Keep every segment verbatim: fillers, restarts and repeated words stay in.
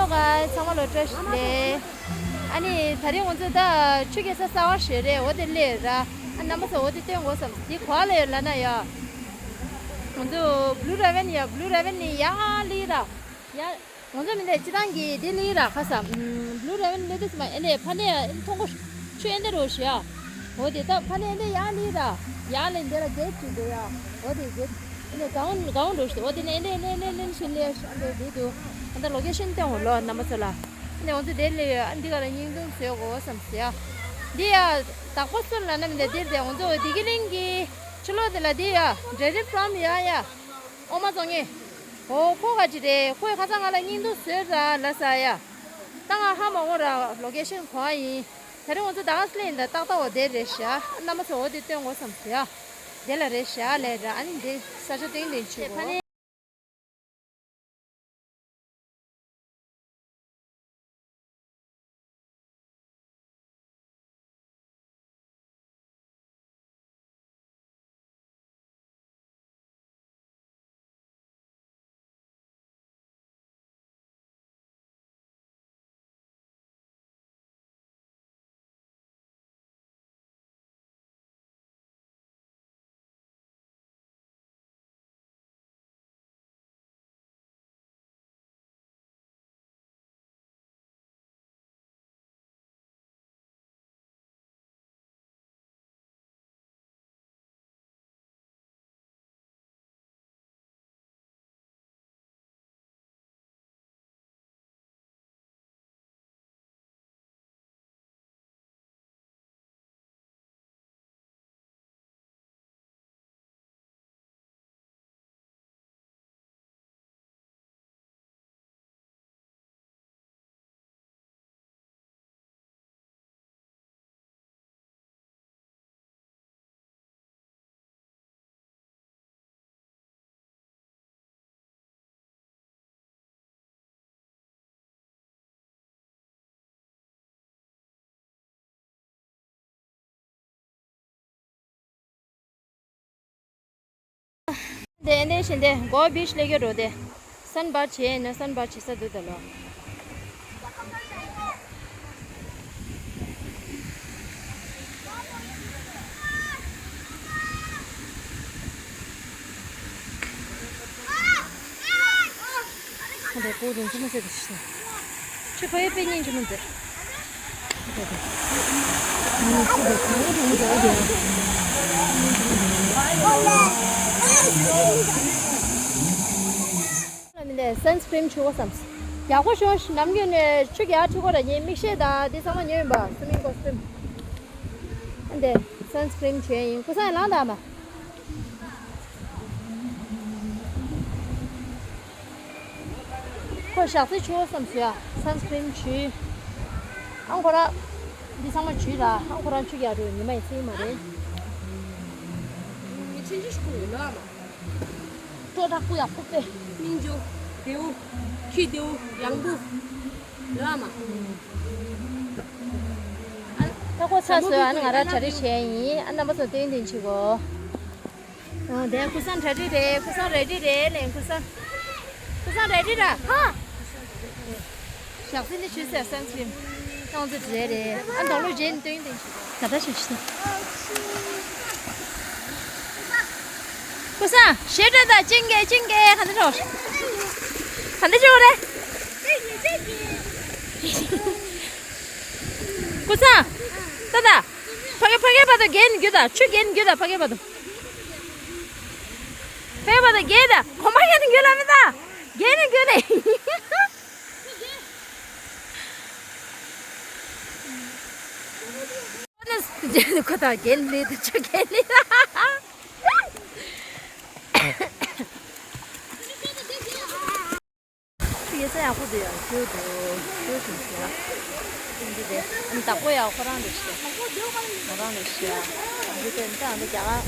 ཚང་མ་ལོ་བཀྲ་ཤིས་བདེ་ལེགས། ཨ་ནི་དེ་རིང་ང་ཚོ་ད་ཆུ་རྐྱལ་ས་གསར་པ་ཞིག་རེད། འོ་དེ་སླེབས་ར། ཨ་རྣམ་པ་ཚོ་འོ་དེ་སྟོན་དགོས་བསམ། འདི་ག་པར་སླེབས་ཡོད་ལབ་ན་ཡ། ང་ཚོ་Blue Raven ཡ། Blue Raven ནས་ཡར་སླེབས་ར། ཡ། ང་ཚོ་མི་འདི་སྤྱི་བཏང་གི་འདི་སླེབས་ར། ཁ་སང་Blue Raven སླེབས་དུས་ཙམ་པ་ཨེ་ནས་ཕར་ནས་མཐོང་གོ། ཆུ་ཨེ་འདི་རུ་ཞིག་ཡ། འོ་དེ་ད་ཕ་ནས་འདི་ཡར་སླེབས་ར། ཡར་སླེབས་འདི་ལ་གེ་ཊི་ཅིག་འདུག་ཡ། འོ་དེ་གེ་ཊི་ཨེ་ནས་གང་གང་འགྲོ་ཞིག་འོ་དེ་ནས་ཨེ་ནས་ཨེ་ནས་ཨེ་ནས་ཨེ་ནས་ཤིན་ལེ་ཤ་འདི་འདི་འདུག་ཨ་ད་ལོ་ཀེ་ཤན་སྟོན་འོ་ལོ་རྣམ་པ་ཚོ་ལ། ཨེ་ནས་ང་ཚོ་དེ་སླེབས་ཡོད། ཨ་འདི་ག་ལ་བརྙན་ཐུང་བཟོས་དགོས་བསམ་ཟེར་ཡ། འདི་ཡ་བདག་པོ་སུ་ལབ་ན་མི་འདི་འདིར་དེ་ང་ཚོ་བདེ་སྐྱིད་གླིང་གི་ཕྱི་ལོགས་དེ་ལ་འདི་ཡ་Dairy Farm ཡ་ཡ། ཨོ་མ་བཙོང་ངེ། ཨོ་ཁོ་ག་ཅི་རེད། ཁོས་ཁ་སང་ང་ལ་བརྙན་ཐུང་བཟོས་ར་ལབ་ས་ཡ། ད་ང་ཧ་མ་གོ་ར། ལོ་ཀེ་ཤན་ག་པར་ཡིན། དེ་རིང་ང་ཚོ་ད་ག་སེ་ལེན་ད་ཏག་ཏག་འོ་དེ་རེད་ཤག་རྣམ་པ་ཚོ་འོ་དེ་སྟོན་དགོས་བསམ་ཟེར་ཡ། དེ་ལ་རེད་ཤག་ལས་ར། ཨ་ནི་འདི་ས་ཆ་ཏིང་ཏིང་ཆུ་གོ། དེ་འདི་བཞིན་དེ་གོ་བིཆ་ལས་ཀྱི་རོ་དེ། སན་བཱཐ་བྱས་ན་སན་བཱཐ་བྱེད་ས་འདུག་ད་ལོ། ཁོ་འདྲ་ཀོ་དང་ཅི་མ་ཟེར་དུ་ཤི། ཆུ་ཕ་ཡི་པེ་ཉིན་ཅི་མ་ཟེར། ལ་མི་ལས་སན་སི་ཀྲིམ་བྱུག་བསམ། ཡག་པོ་བྱུང་། ནམ་རྒྱུན་ནས་ཆུ་རྒྱག་ཁྲི་ཀོ་ར་ཉེ་མིག་ཤེལ་དང་འདི་ཚང་མ་ཉོས་ཡིན་པ། སུ་མིང་ཀོ་སི་ཊུམ། འདི་སན་སི་ཀྲིམ་བྱས་ཡིན། ཀུ་སང་ལངས་དང་མ། ཁོ་ཞག་ཚི་ཆུ་བསམ་ཟོས་ཡ། སན་སི་ཀྲིམ་བྱུགས། ཨང་ཁོ་ར། འདི་ཚང་མ་བྱུགས་ར། ཨང་ཁོ་རང་ཆུ་རྒྱག་འགྲོ་ཉི་མ་ཡི་ཚིག་མ་རེད། ཆེན་ཆུ་ཞིག་ཁུག་ཡོད་ལ་མ། ཏོ་དྲག་པོ་ཡག་པོ་པེ། སྙིང་རྗེ། དེའུ། ཁྱི་དེའུ། ཡང་བུ། ལོ་ཨ་མ། ད་ཁོ་ཚ་བཟོས་ཨ་ནི་ང་རང་གྲ་སྒྲིག་བྱས་ཡིན། ཨ་རྣམ་པ་ཚོ་ཏན་ཏན་བྱེད་གོ། ཨོ་དེ་ཀུ་སང་གྲ་སྒྲིག་རེད། ཀུ་སང་རེ་ཌི་རེད་ལེ། ཀུ་སང་། ཀུ་སང་རེ་ཌི་ར། ཧ། ཞག་སི་ནི་ཆུ་སེར་སན་སི་ཀྲིམ། ཏང་ཙི་རེད་རེད། ཨ་འདོག་ལུ་རྗེན་ཏུན་ཏུན་ཞིག་ག་ད་ཞིག་ཞིག་ཀུ་སང་ཞེ་དྲག་ད་ཅིང་གེ་ཅིང་གེ་ག་འདི་ཆོག་ག་འདི་ཆོག་རེད། ཀུ་སང་། ད་ད། ཕ་གི་ཕ་གི་བར་དུ་རྒྱན་རྒྱུ་ད། ཆུ་རྒྱན་རྒྱུ་ད་ཕ་གི་བར་དུ། ཕ་གི་བར་དུ་རྒྱན་ད། གོམ་པ་རྒྱན་རྒྱུ་ལ་མི་ད། རྒྱན་རྒྱུ་ནི། ཁོ་ད་རྒྱན་ལི་ད་ཆུ་རྒྱན་ལི། ཆུ་ཡོད་ས་ཡག་པོ་འདུག་ཡ། ཞུ་འདུག་ཞུ་ཞུ་ཞུ་ཡ། འདི་དེ་ཨ་ནི་བདག་པོ་ཡ་ཁོ་རང་རེད་ཤག་ཁོ་རང་རེད་ཤག་འདི་དེ་འདི་ཨ་ནི་རྒྱ་གར་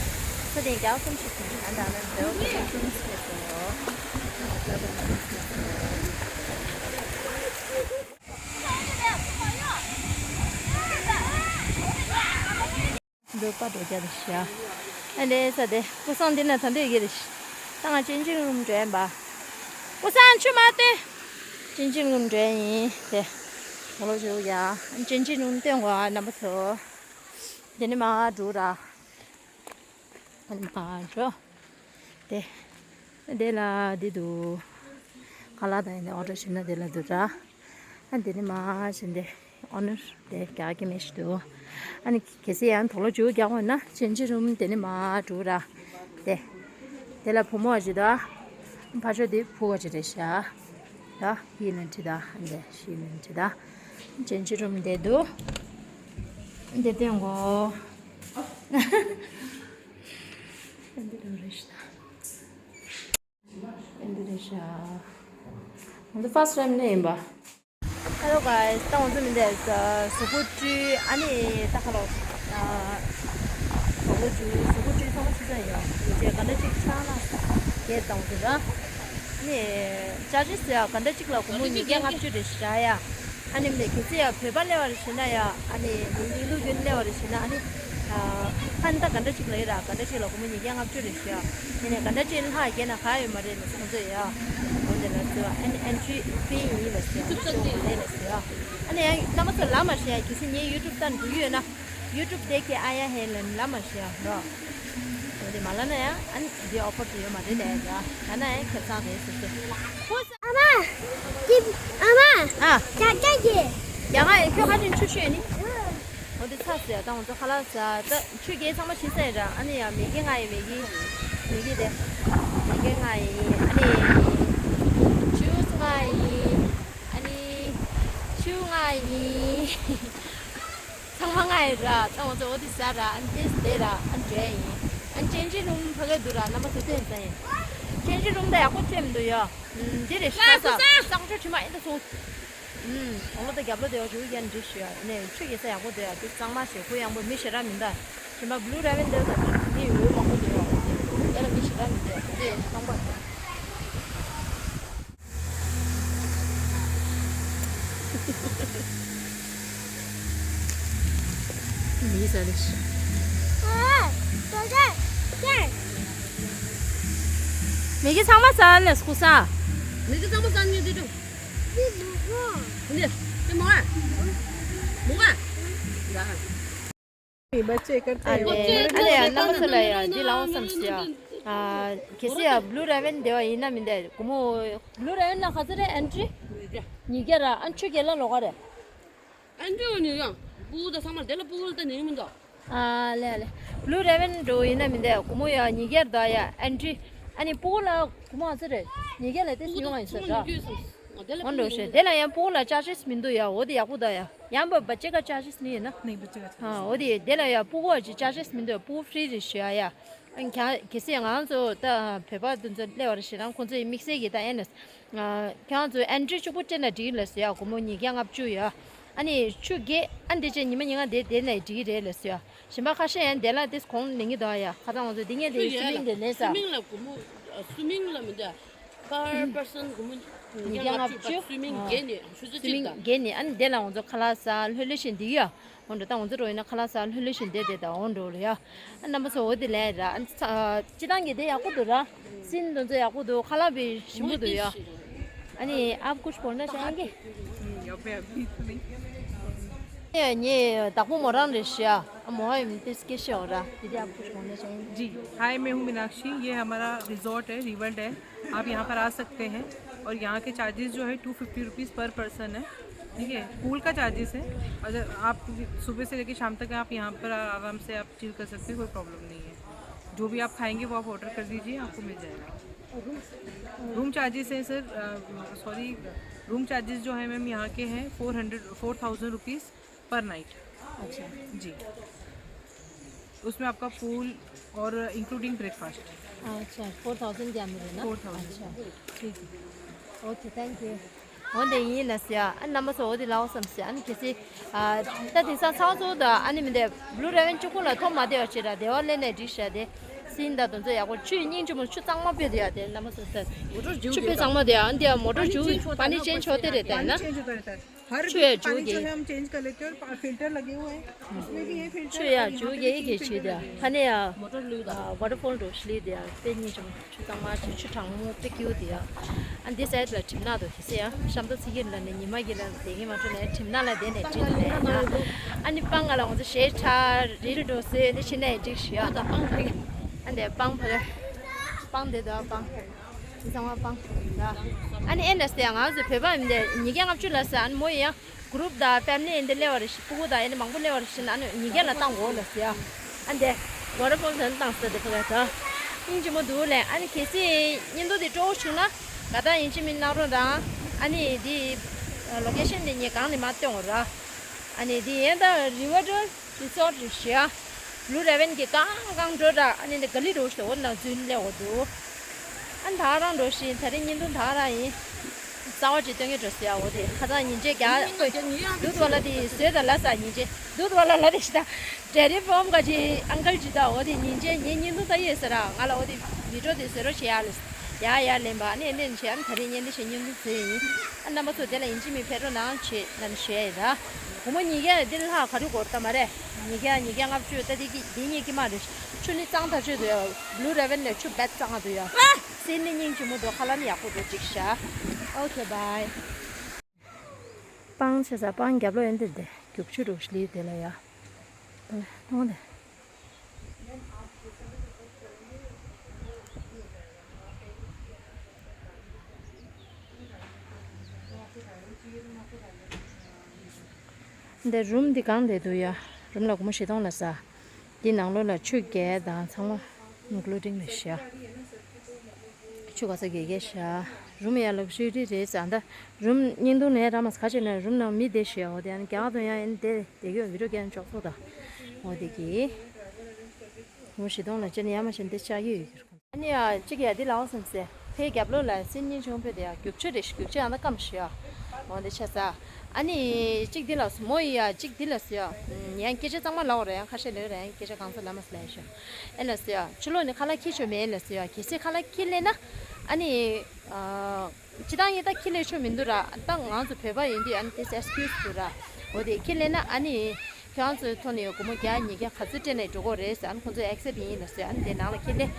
ས་དེ་རྒྱ་གར་སུམ་ཞིག་དེ་ཨ་ནི་ཨ་ནི་འདྲ་བོ་དེ་སུམ་ཞིག་སོང་། འདོད་པ་འགྲོ་རྒྱ་རེད་ཤག་ཨ་ལེ་ས་དེ་ཀུ་སང་འདི་ན་ད་འདོད་ཀྱི་རེད་ཤག་ད་ང་ཅན་ཅིང་རུམ་འགྲོ་ཡིན་པ། ཀུ་སང་ཆུ་མ་སྟོན། ཅིན་ཅིན་རུམ་འགྲོ་ཡིན་དེ། ངོ་ལོག་བྱེད་དགོས་ཡ། ཅིན་ཅིན་རུམ་སྟོན་དགོས་ཨ་རྣམ་པ་ཚོ། དེ་ནས་མར་འགྲོ་ར། དེ་ནས་མར་འགྲོ། དེ། དེ་ལ་འདི་འདུག་ཁ་ལག་དང་ཡིན་ནའི་ཨོ་ཌར་ཞུས་ན་དེ་ལ་འདུག་ར། ཨ་དེ་ནས་མར་ཕྱིན་ཏེ། ཨོ་ནར་དེ་རྒྱ་གི་མི་ཞིག་འདུག་ཨ་ནི་གལ་སྲིད་ཡང་དོགས་ལོ་མཇུག་རྒྱག་དགོས་ན་ཅིན་ཅིན་རུམ་དེ་ནས་མར་འགྲོ་ར། དེ། དེ་ལ་བུ་མོ་བ་ཅིག་དང་། ཕར་ཕྱོགས་དེ་བུ་བ་ཅིག་རེད་ཤག་ད་ཧི་ལན་ཁྲི་ད་འདི་ཤི་ལན་ཁྲི་ད། ཅིན་ཅིན་རུམ་འདི་འདུག་འདི་སྟོན་དགོས། འདི་འདྲ་རེད་ཤག་འདི་རེད་ཤག་འདི་ཕར་སི་ཊའིམ་ནས་ཡིན་པ། Hello guys, ད་ང་ཚོ་མི་འདས་གཟུགས་པོ་བཀྲུས། ཨ་ནི་ད་ཁ་ལོ། ཨ། གཟུགས་པོ་བཀྲུས། གཟུགས་པོ་བཀྲུས་ཚང་མ་ཆུ་ཚན་ཡོད། ཡོད་ཚད་ག་འདྲ་ཅིག་ཆགས་ན་རྒྱས་བཏང་དགོས་ར། ཨ་ནི་ཅར་ཇི་ཟེར་ཡ་ག་འདྲ་ཅིག་ལ་སྒོར་མོ་ཉིས་བརྒྱ་ལྔ་བཅུ་རེ་བཞག་ཡ། ཨ་ནི་མི་གལ་སྲིད་ཡ་བོད་པ་སླེབས་པ་རེ་བྱས་ན་ཡ། ཨ་ནི་མི་ཡིན་ལུགས་རྒྱུན་སླེབས་པ་རེ་བྱས་ན། ཨ་ནི། ཨ། ཧན་ད་ག་འདྲ་ཅིག་ལ་ཡོད་ར། ག་འདྲ་ཅིག་ལ་སྒོར་མོ་ཉིས་བརྒྱ་ལྔ་བཅུ་རེ་ཞུ་ཡ། ཡིན་ནའི་ག་འདྲ་ཅིག་ལྷག་རྒྱས་ན་ག་ཡོད་མ་རེད་ལ་ཁོང་ཚོས་ཡ། འོ་དེ་ལ་ཟེར་བ། ཨ་ནི་ཨེན་ཊི་རི་ཕི་ཡིན་ལ་ཟེར་བ། ཤོག་མ་རེད་ལ་ཟེར་བ། ཨ་ནི་ཡང་རྣམ་པ་ཚོ་ལབ་མ་ཤེས་ཡ། གལ་སྲིད་ངའི་ཡུ་ཊུབ་ལྟ་འགྲོ་གི་ཡོད་ན། ཡུ་ཊུབ་དེ་ཀྱི་ཨ་ཡ་ཧེ་ལན་ལབ་མ་ཤེས་ཡ་རོ། འོ་དེ་མ་ལབ་ན་ཡ། ཨ་ནི་འདི་ཨོ་ཕར་དེ་ཡོད་མ་རེད་ལ་ཡ། ལབ་ན་ཡ་ཁེ་བཟང་རེད་ཟེར་ཟེར། ཨ་མ། ཨ་མ། ཨ། ཅག་ཅག་གི། ཡ་ང་ཡ་ཁྱོད་ཧ་ཅང་ཆུ་ཤོད་ནི། འོ་དེ་ཚ་ཟེར། ད་ང་ཚོ་ཁ་ལག་ཟ། ད་ཆུ་རྐྱལ་ཚང་མ་ཕྱིན་ས་ཡིན་ར། ཨ་ནི་ཡ་མེ་གི་ང་ཡི་མེ་གི། མེ་གི་དེ། མེ་གི་ང་ཡི། ཨ་ནི་ཇུས་ང་ཡི། ཨ་ནི་ཆུ་ང་ཡི། ཚང་མ་ང་ཡི་ར། ད་ང་ཚོ་འོ་དེ་ཟ་ར། ཨ་ནི་དེ་དེ་ར། ཨ་ནི་འདྲེ་ཡིན། ཨ་ནི་ཅན་ཅི་རུམ་ཕ་གི་འདུག་ར། རྣམ་པ་ཚོ་ཐོན་ས་ཡིན། ཅན་ཅི་རུམ་ད་ཡག་པོ་ཐོན་མི་འདུག་ཡ། འདི་རེད་ཤག་ས། གཙང་ཆུ་དྲི་མ་ཨེ་འདྲ་སོང་། ཨུམ། གྲོང་ལོ་དང་རྒྱབ་ལོ་དེ་བ་ཞུ་ཡན་འདྲི་ཞུ་ཡ། ནས་ཆུ་ཡེ་ས་ཡག་པོ་འདུག་ཡ། དེ་གཙང་མ་ཞེ་ཁུ་ཡང་པོ་མི་ཞེ་དྲག་མི་འདུག་དྲི་མ་བླུ་ར་བན་འདེ་དང་མི་འོས་མང་པོ་འདུག་ཡ། དེ་ལ་མི་ཞེ་དྲག་མི་འདུག་ཡ། དེ་གཙང་པ། མི་ཟ་ལེ་ཤི། མི་གི་ཚང་མ་ཟ་ནས་སྐུ་ས། མི་གི་ཚང་མ་ཟ་ནས་དེ་དུ། འདི་དེ་མོ་ཨ། མོ་ཨ། ཡ། ये बच्चे करते हैं। अरे, अरे, नमस्ते ला यार, दिलाओ समस्या। आ, कैसे आप ब्लू रेवन देवा इना मिंदे? कुमो ब्लू रेवन ना खाते रे एंट्री? निगेरा, अंचु गेला लोगा रे। एंट्री हो निगेरा। पूरा सामान देला पूरा तो नहीं मिंदो। आ, ले, ले। ब्लू रेवन दो इना मिंदे, कुमो या निगेर दा या एंट्री। अनि पूरा कुमो आसे रे। निगेर लेते सियों आइसो रा। ओंडो शे। देला या पूरा चार्जेस मिंदो या, वो दे या कुदा या। ཡང་བ་བ་ཅེ་ཀ་ཅར་ཇེས་མི་འདུག་ཡ། ནི་བ་ཅེ་ཀ་ཅར་ཇེས། ཨ། འོ་དེ་དེ་ལ་ཡ་ཕྲུ་གུ་ཅི་ཅར་ཇེས་མི་འདུག་ཡ། ཕྲུ་གུ་ཧྥི་རི་རེད་ཞུ་ཡ་ཡ། ཨ་ནི་གལ་སྲིད་ང་ཚོ་ད་བོད་པ་དེ་ཚོ་སླེབས་པ་རེད་ཞེ་ན་ཁོང་ཚོ་ཡི་དམིགས་བསལ་གྱི་ད་ཨེ་ནས། ཁྱེད་རང་ཚོ་ཨེན་ཊི་རི་གཅིག་པུ་སྤྲད་ན་འགྲིག་ལ་ཟེར་ཡ། སྒོར་མོ་ཉིས་བརྒྱ་ལྔ་བཅུ་ཡ། ཨ་ནི་ཆུ་རྐྱལ་ཨ་འདི་ཅན་ཉི་མ་ཉིན་གང་དེ་དེ་ནས་འགྲིག་རེད་ལ་ཟེར་ཡ། གཞན་པ་ཁ་ཤས་ཡང་དེ་ལ་དེ་གོང་ལེན་གྱི་འདུག་ཡ། ཁ་སང་ང་ཚོ་འདི་ངས་དེ་སུ་མིང་དེ་ལེན་ས། སུ་མིང་ལ་སྒོར་མོ་སུ་མིང་ལ་མི་འདུག per person སྒོར་མོ་ཉིས་བརྒྱ་ལྔ་བཅུ། སུ་མིང་བརྒྱད་ནས་ཆུ་ཚོད་གཅིག་དང་། བརྒྱད་ནས། ཨ་ནི་དེ་ལ་ང་ཚོ་ཁ་ལག་ཟ་ལྷོད་ལྷོད་བཞིན་འདི་ཡ། འོ་འགྲོ་ད་ང་ཚོ་འགྲོ་ཡིན་ན་ཁ་ལག་ཟ་ལྷོད་ལྷོད་བཞིན་བསྡད་བསྡད་ད་འོ་འགྲོ་ལ་ཡ། ཨ་རྣམ་པ་ཚོ་འོ་དེ་ལས་ར། ཨ་ནི་ཚ་སྤྱི་བཏང་གི་དེ་ཡག་པོ་འདུག་ར། སིན་དེ་ཚོ་ཡག་པོ་འདུག་ཁ་ལག་པའི་ཞིམ་པོ་འདུག་ཡ། ཨ་ནི་आप कुछ बोलना चाहेंगे? ངས་བདག་པོ་མོ་རང་རེད་ཤག་ཨ་མོ་ཡིན་ཏེ་སྐད་ཤོད་ར། དེ་དེ་आप कुछ बोलना चाहेंगे? जी, हाय, मैं हूँ मीनाक्षी। ये हमारा रिजॉर्ट है, रीवर्ल्ड है। आप यहाँ पर आ सकते हैं और यहाँ के चार्जेस जो है टू फिफ्टी रुपीज़ पर पर्सन है, ठीक है। पूल का चार्जेस है। अगर आप सुबह से लेके शाम तक आप यहाँ पर आराम से आप चिल कर सकते हैं, कोई प्रॉब्लम नहीं है। जो भी आप खाएंगे वो आप ऑर्डर कर दीजिए, आपको मिल जाएगा। रूम चार्जेस हैं सर, सॉरी, रूम चार्जेस जो है मैम यहाँ के हैं four hundred, four thousand rupees पर नाइट। अच्छा। जी। उसमें आपका पूल और इंक्लूडिंग ब्रेकफास्ट। अच्छा, फ़ोर थाउजेंड दिया मेरे ना। Four thousand. अच्छा, ठीक है। Okay, thank you. འོན་ཏེ་ཡིན་ལ་ཟེར་ཡ། ཨ་རྣམ་པ་ཚོ་འོ་དེ་ལའོ་བསམ་ཟེར། ཨ་ནི་གལ་སྲིད་ཨ་ད་དེང་སང་ཚང་ཚོ་ད་ཨ་ནི་མི་འདེ་བླུ་ར་ཝན་གཅིག་པོ་ལ་ཐོབ་མ་བདེ་བ་ཅིག་ར་བདེ་བ་ལེན་ནས་འགྲིག་ཤག་དེ་ སིན་ད་དུང་ཚོ་ཡག་པོ་ཆུ་སྙིང་རྗེ་མོ་ཆུ་གཙང་མ་དཔེ་དེ་ཡ་དེ་རྣམ་པ་ཚོ་ད། मोटर जूड़ ཆུ་དཔེ་གཙང་མ་དེ་ཡ་འདི་ཡ་མོ་ཊར་पानी चेंज जूड़ होता है पानी ना, चेंज होता रहता है। हर छुए वीक पानी जो है हम चेंज कर लेते हैं और फिल्टर लगे हुए हैं, उसमें भी ये फिल्टर ཆུ་ཡ་ཇུ་གེ་གེ་ཆི་དེ་ཧ་ནེ་ཡ་ཝ་ཊར་ཕོལ་འགྲོ་ཤི་ལི་དེ་ཡ་དཔེ་སྙིང་རྗེ་མོ་ཆུ་གཙང་མ་ཆུ་ཆུ་གྲང་མོ་དཔེ་ཀིའུ་དེ་ཡ། ཨ་འདི་སའེ་ཌི་ལ་གྲིབ་ནག་འདུག་གི་སེ་ཡ་ཤམ་ཐབས་ཚིག་གི་ལ་ནི་ཉི་མ་གི་ལ་དེ་གི་མ་འཕྲོ་ནས་གྲིབ་ནག་ལ་དེ་ནས་བྲིས་ནས་ཡ། ཨ་ནི་སྤང་ང་ལ་ང་ཚོ་ཞེ་ཁྲ་རིལ་འགྲོ་སེ་ནི་ཕྱི་ནས་འགྲིག་ཤི་ཡ། ཨ་འདི་སྤང་ཕ་གི་སྤང་དེ་དོ་སྤང་། ཚང་མ་སྤང་། ཨ་ནི་ཨེ་འདྲ་སྟེ་ང་ཚོ་བོད་པ་ཡིན་ཏེ་ཉིས་བརྒྱ་ལྔ་བཅུ་ལ་ཟེར། ཨ་ནི་མོ་ཡི་ཡང་གུ་རུབ་དང་ཕེ་མི་ལི་ཡིན་ཏེ་སླེབས་པ་རེད་ཤི། སྤུ་གུ་དང་ཨེ་ནི་མང་པོ་སླེབས་པ་རེད་ཤི་ན། ཨ་ནི་ཉིས་བརྒྱ་ལ་བཏང་དགོས་ལ་ཟེར། ཨ་འདི་ཝ་ཊར་ཕོལ་དེ་བཏང་ཟེར་ཏེ་ཕ་ག་ད་སྙིང་རྗེ་མོ་འདུག་ལེ། ཨ་ནི་གལ་སྲིད་བརྙན་ཐུང་འདི་སྤྲོ་བོ་བྱུང་ན་དགའ་རྟགས་ཡིན་གཅིག་མིན་གནང་རོགས་དང་། ཨ་ནི་འདི་ལོ་ཀེ་ཤན་འདི་ངས་གང་ནས་མ་སྟོན་འོ་ར། ཨ་ནི་འདི་ཡན་ད་རི་ཝར་ཌལ་རི་སོར་ཊི་རེད་ཤག། བྷུ་ལུ་རེ་ཝན་གྱི་གང་གང་འགྲོ་འདྲ། ཨ་ནི་འདི་ག་ལི་འགྲོ་ཞིག་འོ་ན་རྫུན་ལས་འོ་འདུག། ཨ་ད་རང་འགྲོ་ཞིག་ད་རིང་བརྙན་ཐུང་ད་རང་ཡིན། གསར་བ་ཅིག་སྟོན་གྱི་འགྲོ་ཟེར་ཡ་འོ་དེ་ཁ་སང་ཉིན་བྱེད་རྒྱ་ཁོས་དུད་འགྲོ་ལ་དེ་བཟོས་ད་ལ་ས་ཉིན་བྱེད་དུད་འགྲོ་ལ་ལ་དེ་ཞིག་ད་ཌེ་རི་ཕོམ་ག་ཅིག་ཨང་ཀལ་ཅིག་ད་འོ་དེ་ཉིན་བྱེད་ངའི་བརྙན་ཐུང་ད་ཡོད་ཟེར་ར། ང་ལ་འོ་དེ་མི་འགྲོ་དེ་བཟོས་རོགས་བྱེད་ཡ་ལ་ཡ་ཡ་ལེན་པ། ཨ་ནི་ཨ་ནི་བྱེད། ཨ་ནི་ད་རིང་བརྙན་ཐུང་ཞིག་བརྙན་ཐུང་བཟོས་ཡིན། ཨ་རྣམ་པ་ཚོ་དེ་ལ་ཡིན་གཅིག་མིན་ཕེབས་རོགས་གནང་བྱེད་ལ་ནི་ཞུ་ཡ་ཡིན་ད། སྒོར་མོ་ཉིས་བརྒྱ་འདི་ལྷག་ག་རེ་འགོར་ད་མ་རེད། ཉིས་བརྒྱ་ཉིས་བརྒྱ་ལྔ་བཅུ་ད་འདི་གི་འདི་གཉིས་ཀྱི་མ་རེད། ཆུ་ནི་གཙང་ཐག་ཆོད་འདུག་ཡ། བྷུ་ལུ་རེ་ཝན་ལས་ཆུ་རྦད་གཙང་ང་འདུག་ཡ། སིན་ནི་སྙིང་རྗེ་མོ་འདུག་ཁ་ལག་ནི་ཡག་པོ་འདུག་ཅིག་ཤ། ཨོ་ཁེ་བྷའི། སྤང་ཆེ་ས་སྤང་རྒྱབ་ལོགས་ཡན་དེ་འདི་རྒྱུག་ཆུ་འདུག་ལི་དེ་ལ་ཡ། ཨོ་དེ། འདི་རུམ་འདི་གང་བསྡད་འདུག་ཡ། རུམ་ལ་སྒོར་མོ་བཞི་སྟོང་ལ་ཟ། འདི་ནང་ལོགས་ལ་ཆུ་རྐྱལ་དང་ཚང་མ་ཨིན་ཀླུ་ཌིང་རེད་ཤག། ཆུ་ག་ས་རྐྱལ་རྐྱལ་ཤག། རུམ་ཡ་ལག་ཤོས་རི་རེད་ཟ། ད་རུམ་བརྙན་ཐུང་ནས་ར་མ་ཁ་ཆེ་ན་རུམ་ནང་མི་བསྡད་ཤག། འོ་དེ་ཡང་རྒྱ་གར་དུ་ཡང་ཨེ་འདི་བསྡད་ཡོད། བི་ཌིའོ་རྐྱལ་ཆོག་ཚོ་ད། འོ་དེ་གི་སྒོར་མོ་བཞི་སྟོང་ལ་ཅི་ནས་ཡ་མ་ཤེས་འདི་ཆགས་ཀྱི་ཡོད། ཨ་ནི་ཡ་གཅིག་ཡ་འདི་ལའོ་སམ་སེ་ཕའི་རྒྱབ་ལོགས་ལ་སིན་ཉིན་ཆུང་ཕེ་དེ་ཡ་རྒྱུག་ཆུ་རེད་ཤག། རྒྱུག་ཆུ་ཡང་ད་སྐམ་ཤག་ཡ། འོ་འདི་ཆ་ས། ཨ་ནི་གཅིག་འདི་ལ་སོ་མོ་ཡི་ཡ་གཅིག་འདི་ལ་སོ་ཡ། ཡང་སྐད་ཆ་གཙང་མ་ལབ་རེད། ཡང་ཁ་ཤས་ལབ་རེད། ཡང་སྐད་ཆ་གང་ས་ལབ་མ་སོ་ལབ་ཤག། ཨེ་ལ་སོ་ཡ་ཕྱི་ལོགས་ནས་ཁ་ལག་འཁྱེར་ཆོག་མེད་ལ་སོ་ཡ། གལ་སྲིད་ཁ་ལག་འཁྱེར་སླེབས་ན་ཨ་ནི། སྤྱིར་བཏང་ཡིན་ད་འཁྱེར་སླེབས་ཆོག་མི་འདུག་ར། ད་ང་ཚོ་བོད་པ་ཡིན་དུས་ཨ་ནི་དེ་ཚོ་ཨེག་སི་ཀིའུ་སི་འདུག་ར། འོ་དེ་འཁྱེར་སླེབས་ན་ཨ་ནི་ཁྱེད་རང་ཚོའི་ཐོག་ནས་སྒོར་མོ་བརྒྱ་ཉིས་བརྒྱ་ག་ཚོད་སྤྲད་ནས་འགྲོ་དགོས་རེད་ཟེར། ཨ་ནི་ཁོང་ཚོས་ཨེག་སེབ་ཡིན་ལ་ཟེར། ཨ་ནི་དེ་ནང་ལ་འཁྱེར་སླེབས།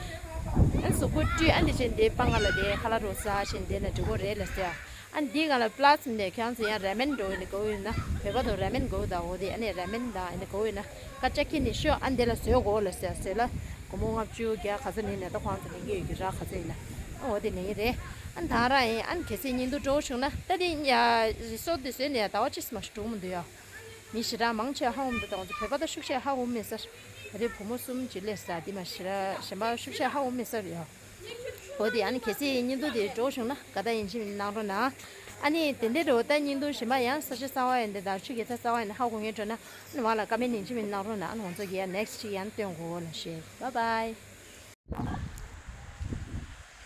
ཨ་ནི་གཟུགས་པོ་བཀྲུས། ཨ་ནི་དེ་བཞིན་དེ་སྤང་ཁ་ལ་དེ་ཁ་ལག་རོ་ཟ་བཞིན་དེ་ན་འགྲོ་དགོས་རེད་ལ་ཟེར། ཨ་ནི་དེའི་སྒང་ལ་པ་ལ་སི་ནས་ཁྱེད་རང་ཚོ་ཡང་རེ་མན་འགྲོ་ཡིན་ན་དགོས་ཡོད་ན། བོད་པ་དང་རེ་མན་དགོས་ཡོད་ད། འོ་དེ་ཨ་ནི་རེ་མན་དང་ཨ་ནི་དགོས་ཡོད་ན་ཁ་ཆ་འཁྱེར་ནས་ཤོག། ཨ་ནི་དེ་ལ་བཟོས་དགོས་ལ་ཟེར། བཟོས་ལ་སྒོར་མོ་ལྔ་བཅུ་བརྒྱ་ག་ཚོད་ནས་ནས་ད་ཁོང་ཚོ་ལེན་གྱི་ཡོད་ཀྱི་ར། ག་ཚོད་ཡིན་ན་ཨ་འོ་དེ་ལེན་གྱི་རེད། ཨ་ནི་ད་རང་ཡིན། ཨ་ནི་གལ་སྲིད་བརྙན་ཐུང་སྤྲོ་བོ་བྱུང་ན་ད་དེ་ཡ་རི་སོར་ཊི་དེ་བཟོས་ནས་ཟླ་བ་གཅིག་མ་ཞིག་འགྲོ་གི་མི་འདུག་ཡ། མི་ཞེ་དྲག་མང་ཆེ་ཧ་འོང་འདུག་ད་ང་ཚོ་བོད་པ་ད་ཤུགས་ཆེ་ཧ་འོང་མེད་ས་རེད། བུ་མོ་གསུམ་ཅིག་སླེབས་ས་དེ་མ་ཞེ་དྲག་གཞན་པ་ཤུགས་ཆེ་ཧ་འོང་མེད་ས་རེད་ཡ། འོ་དེ་ཨ་ནི་གལ་སྲིད་བརྙན་ཐུང་དེ་སྤྲོ་བོ་བྱུང་ན་དགའ་རྟགས་ཡིན་གཅིག་མིན་གནང་རོགས་གནང་། ཨ་ནི་དེ་འདྲའི་འགྲོ་ད་བརྙན་ཐུང་གཞན་པ་ཡང་ས་ཆ་གསར་པ་ཡིན་དེ་དང་ཆུ་རྐྱལ་ས་གསར་པ་ཡིན་ན་ཧ་གོ་མཁན་འགྲོ་ན་ཨ་ནི་བ་ལ་ཀ་མེན་ཡིན་གཅིག་མིན་གནང་རོགས་གནང་། ཨ་ནི་ང་ཚོ་གི་ཡ་ནེག་སི་ཊི་ཅིག་ཡང་སྟོན་དགོས་ལ་ཤེས། བྷའི་བྷའི།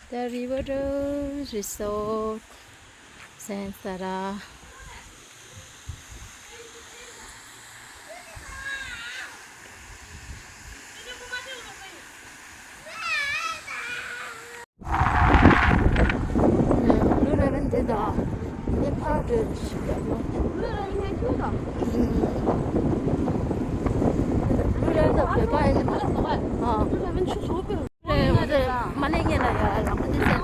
The River Resort, Sansara. མ་ལས་ངན་ལ་ཡ་ལག་པ་འདི་ཟེར།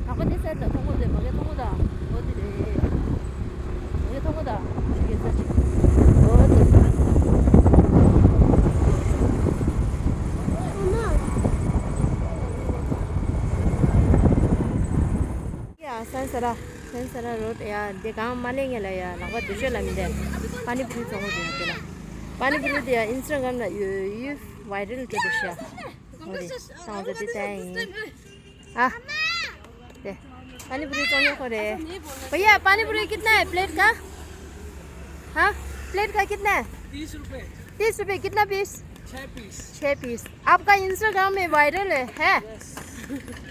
ལག་པ་འདི་ཟེར་ད་མཐོང་གོ་དེ་མ་གི་མཐོང་གོ་ད། འོ་དེ་རེད། མ་གི་མཐོང་གོ་ད། ཞུ་གི་ཟེར་ཅིག། འོ་དེ་རེད། ཡ་སན་ས་ར། སན་ས་ར་རོ་ཌི་ཡ་འདི་གང་མ་ལས་ངན་ལ་ཡ་ལག་པ་འདི་ཤོད་ལ་མི་འདེ། པ་ནི་པུ་རི་བཙོང་གོ་དེ་ཡ་དེ་ལ། པ་ནི་པུ་རི་དེ་ཡ་ཨིན་སི་ཊ་གྷ་རམ་ལ་ཡོད་ཡོད་ཝའི་རལ་འགྲོ་དེ་ཤ། འོ་དེ་ཏང་ཚོ་དེ་ལྟ་ཡིན། हाँ। दे। पानी पूरी चाहिए को रे। भैया, पानी पूरी कितना है प्लेट का? हाँ? प्लेट का कितना है? तीस रुपए। तीस रुपए, कितना पीस? छह पीस। छह पीस। आपका इंस्टाग्राम में वायरल है, है? यस।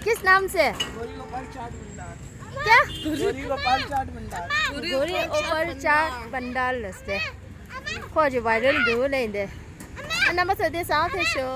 किस नाम से? गोरी गोपाल चाट भंडार। क्या? गोरी गोपाल चाट भंडार। गोरी गोपाल चाट भंडार से। खोज वायरल दो लेंदे। नमस्ते, साथ है शो।